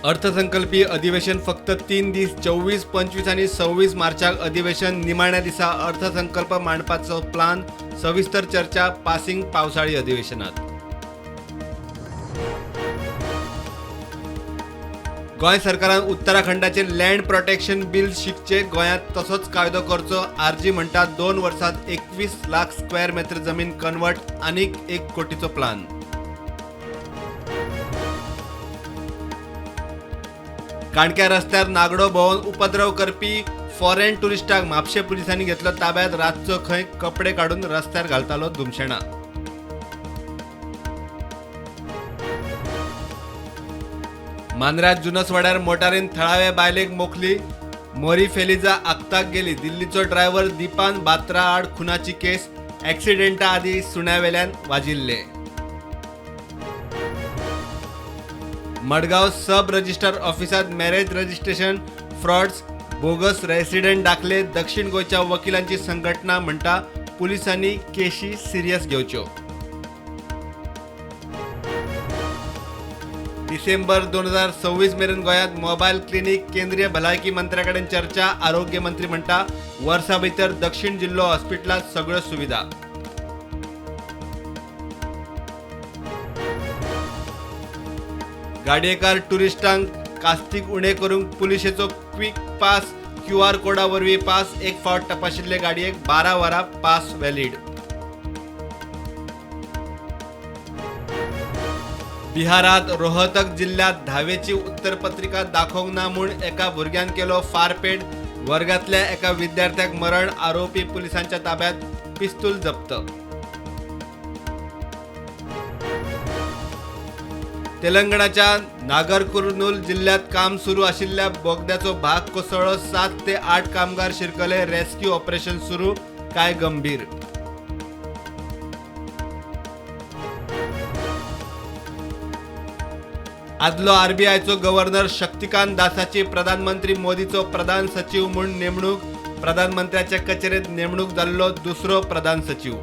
अर्थसंकल्पीय अधिवेशन फक्त 3 दीस 24, 25 आनी 26 मार्चाक अधिवेशन. निमाण्या दिसा अर्थसंकल्प मांडपाचो प्लान. सविस्तर चर्चा पासिंग पावसाळी अधिवेशनात. गोंय सरकारान उत्तराखंडाचे लँड प्रोटेक्शन बिल शिकचे, गोंयांत तसोच कायदो करचो. आरजी म्हणटा 2 वर्सात 21 लाख स्क्वेअर मीटर जमीन कन्वर्ट, आनीक 1 कोटीचो प्लान. काणक्या रस्त्यार नागडो भोंवन उपद्रव करपी फॉरेन टुरिस्टाक म्हापशें पुलिसांनी घेतलो ताब्यात. रातचो खंय कपडे काडून रस्त्यार घालतालो धुमशेणां. मांद्र्यात जुनसवाड्यार मोटारीन थळावे बायलेक मोखली. मोरी फेलिजा आक्ताक गेली. दिल्लीचो ड्रायव्हर दीपान बात्रा आड खुनाची केस. ॲक्सिडेंटा आदी सुण्यावेल्यान वाजिल्ले. मडगांव सब रजिस्ट्रार ऑफिसात marriage registration frauds, bogus resident दाखले. दक्षिण गोंयच्या वकिलांची संघटना म्हणटा पुलिसांनी केशी सिरियस घेवच्यो. डिसेंबर 2026 मेरेन गोंयांत मोबायल क्लिनीक. केंद्रीय भलायकी मंत्र्या कडेन चर्चा. आरोग्य मंत्री म्हणटा वर्सा भितर दक्षिण जिल्लो हॉस्पिटलांत सगळ्यो सुविधा. गाडयेकार टुरिस्टांक कास्तीक उणें करूंक पुलिशेचो क्विक पास. क्यूआर कोडा वरवीं पास. एक फावट तपाशिल्ले गाडयेक 12 वरां पास व्हॅलिड. बिहारात रोहतक जिल्ह्यात धावेची उत्तरपत्रिका दाखोवंक ना म्हूण एका भुरग्यान केलो फारपेट. वर्गांतल्या एका विद्यार्थ्याक मरण. आरोपी पुलिसांच्या ताब्यात, पिस्तूल जप्त. तेलंगणाच्या नागरकुर्नूल जिल्ह्यात काम सुरू आशिल्ल्या बोगद्याचो भाग कोसळ्ळो. 7 ते 8 कामगार शिरकले. रेस्क्यू ऑपरेशन सुरू. काय गंभीर. आदलो आरबीआयचो गव्हर्नर शक्तिकांत दासाची प्रधानमंत्री मोदीचो प्रधान सचीव म्हूण नेमणूक. प्रधानमंत्र्याच्या कचेरेत नेमणूक जाल्लो दुसरो प्रधान सचीव.